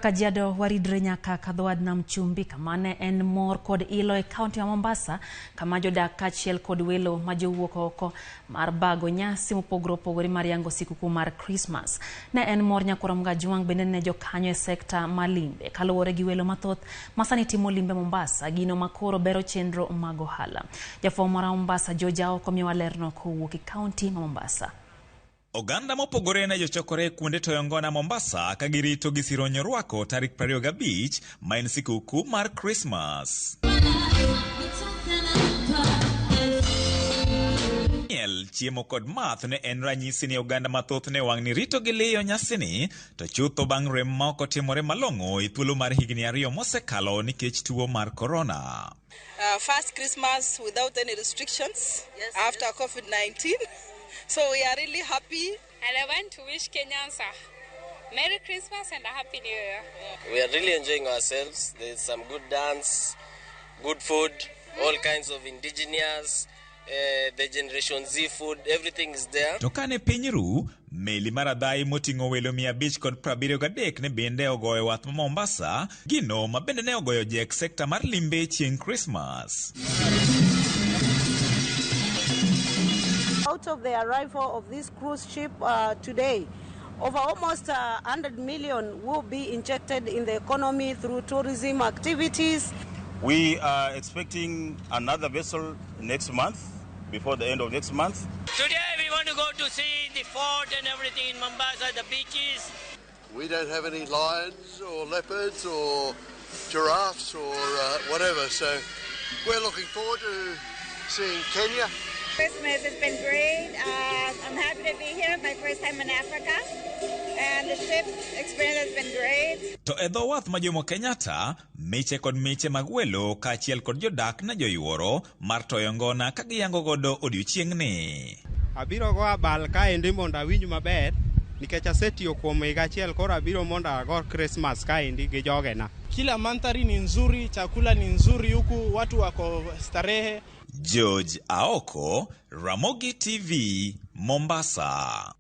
Kajiado waridre nyaka kadhowadh nam chumbi kama ne en mor kod ilo e kaunti ma Mombasa kama jodak kaachiel kod welo ma jowuok oko mar bago nyasi mopogore opogore mar yango sikuku mar Krismas. Ne en mor nyakwar Mgajwang' bende ne jokanyo e sekta mar limbe kaluwore gi welo mathoth ma sani timo limbe Mombasa, gino makoro bero chenro mag ohala. Jafwambo ma Mombasa George Aoko miyowa lerno kowuok e kaunti ma Mombasa. Oganda mopogore ne jochokore e kuonde toyo ngona Mombasa ka girito gi sironyo rwako tarik 25 ma en sikuku mar Krismas. Miel, chiemo kod math ne en ranyisi ni oganda mathoth ne wang'ni rito gi liyo nyasini, to chutho bang' rem ma ok otimore malong'o e thuolo mar higni ariyo mosekalo nikech tuo mar korona. First Christmas without any restrictions after COVID-19. So we are really happy. And I want to wish Kenyans a Merry Christmas and a Happy New Year. We are really enjoying ourselves. There's some good dance, good food, all kinds of indigenous, the Generation Z food, everything is there. To kane piny ru, meli mar adhai moting'o welo 573 ne bende ogoyo wath ma Mombasa, gino ma bende ne ogoyo jek sekta mar limbe chieng' Krismas. Out of the arrival of this cruise ship today, over almost 100 million will be injected in the economy through tourism activities. We are expecting another vessel next month, before the end of next month. Today we want to go to see the fort and everything in Mombasa, the beaches. We don't have any lions or leopards or giraffes or whatever, so we're looking forward to seeing Kenya. Christmas has been great. I'm happy to be here, my first time in Africa, and the ship experience has been great. To e dho wath ma Jomo Kenyatta, miche kod miche mag welo kaachiel kod jodak ne joyuoro mar toyo ngona ka giyango godo odiochieng'ni. Abiro go abal kaendi mondo awinj maber nikech asetiyo kuom higa achiel, koro abiro mondo ago Christmas kaendi gi jogena. Kila mandhari ni nzuri, chakula ni nzuri huku, watu wako starehe. George Aoko, Ramogi TV, Mombasa.